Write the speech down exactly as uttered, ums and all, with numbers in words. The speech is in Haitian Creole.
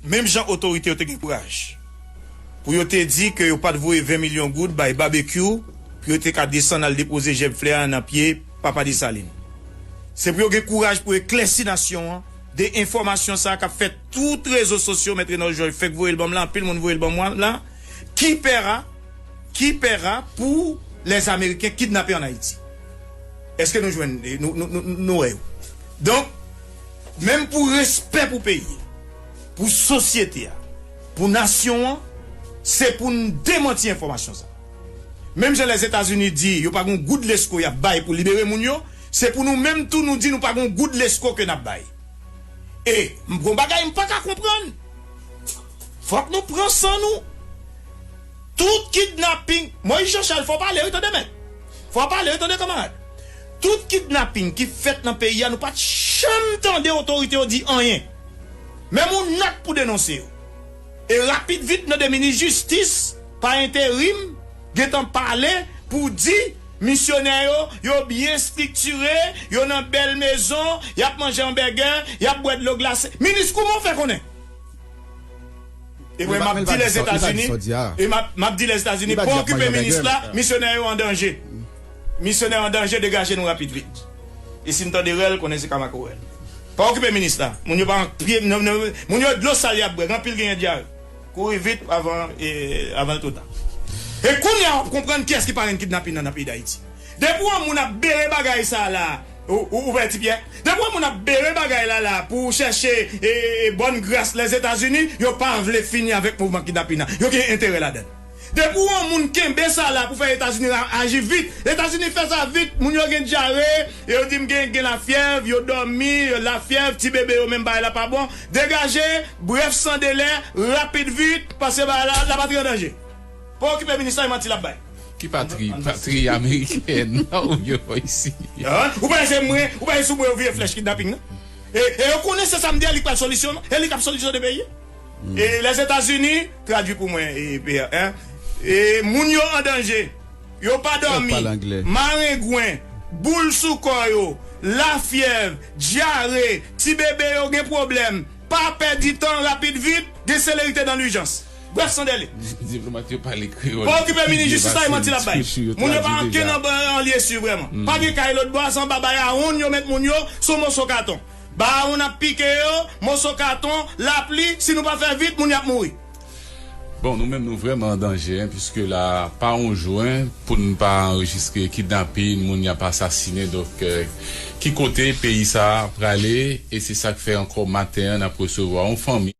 Menm jan otorite yo te gen kouraj pou yo te di ke yo pa t voye ven milyon goud bay Babekyou pou yo te ka desann al depoze jèb flè a nan pye Papa Desalin. Se pou yo gen kouraj pou eklèsi nasyon an de enfòmasyon sa a k ap fè tout rezo sosyo, Mèt Renòl Jòj fèk voye l ban m la, anpil moun voye l ban mwen la, ki pè a, ki pè a pou lèzameriken kidnape ann Ayiti. Èske nou jwenn, nou, nou, nou, nou wè yo? Donk, menm pou respè pou peyi, pou sosyete a, pou nasyon an, se pou n demanti enfòmasyon sa. Menm jan Lèzetazini di yo pa gen goud lesko y ap bay pou libere moun yo, se pou nou menm tou nou di nou pa gen goud lesko ke n ap bay. E m gon bagay m pa ka konprann. Fòk nou pran san nou. Tout kidnaping, Moïse Jean Charles, fò w pale wi, tande mèt. Fò w pale wi, tande kanmarad. Tout kidnaping ki fèt nan peyi a, nou pa t janm tande otorite yo di anyen. Menm yon nòt pou denonse yo. E rapid vit nan de minis jistis pa enterim gentan pale pou di misyonè yo, yo byen estriktire, yo nan bèl mezon, y ap manje anbègè, y ap bwè dlo glase. Minis, kouman w fè konnen? E mwen, m ap di Lèzetazini, e m ap, m ap di Lèzetazini, pa okipe minis la, misyonè yo an danje. Misyonè yo an danje, degaje nou rapid vit. E si n tande rèl, konnen se Kamako rèl. Pa okipe minis la. Moun yo pa an pye, non, non, moun yo dlo sal y ap bwè, gen anpil genyen dyare. Kouri vit avan, e, avan l twò ta. E kounye a w ap konprann kiyès ki parenn kidnapin nan, nan peyi Dayiti. Depi yon moun ap bere bagay sa la, ou, ou, ou wè Ti Pyè? Depi yon moun ap bere bagay la la pou chèche, e, e, bòn gras Lèzetazini, yo pa vle fini avèk mouvman kidnapin nan. Yo gen enterè ladan l. Depi yon moun kenbe sa la pou fè Etazini a-, aji vit, Etazini fè sa vit, moun yo gen dyare, yo di m gen, gen lafyèv, yo dòmi, lafyèv, ti bebe yo menm bagay la pa bon. Degaje, brèf san delè, rapid vit, paske bagay la, lapatri an danje. Pa okipe minis la, e manti l ap bay. Ki patri? Patri amerikèn nan ou yo isi? Hein? Ou panse se mwen, ou panse se sou mwen yo vire flèch kidnaping nan? E, e yo konnen se sa m di a, li k pral solisyon, e li k ap solisyone peyi. E Lèzetazini, tradui pou mwen, e, P R, hein? E moun yo an danje, yo pa dòmi, marengwen, boul sou kò yo, lafyèv, dyare, ti bebe yo gen pwoblèm, pa pèdi tan, rapid vit, gen selerite dans l'urgence. Brèf, san dèle. Diplomat yo pale kreyòl. Pa okipe minis jistis la, e manti l ap bay. Moun yo pa ankenn an, an lye si vrèman. Pa gen kay lòt bò a, se anba bay a wonn yo met moun yo, se yon moso katon. Bay a wonn ap pike yo, moso katon, lapli, si nou pa fè vit, moun yo ap mouri. Bon, nou menm nou vrèman an danje, hein, piske la, pa yon jou, hein, pou n pa anrejistre kidnapin, moun y ap asasinen. Donk, euh, ki kote peyi sa a prale? E se sa k fè ankò maten an, n ap resevwa yon fanmi.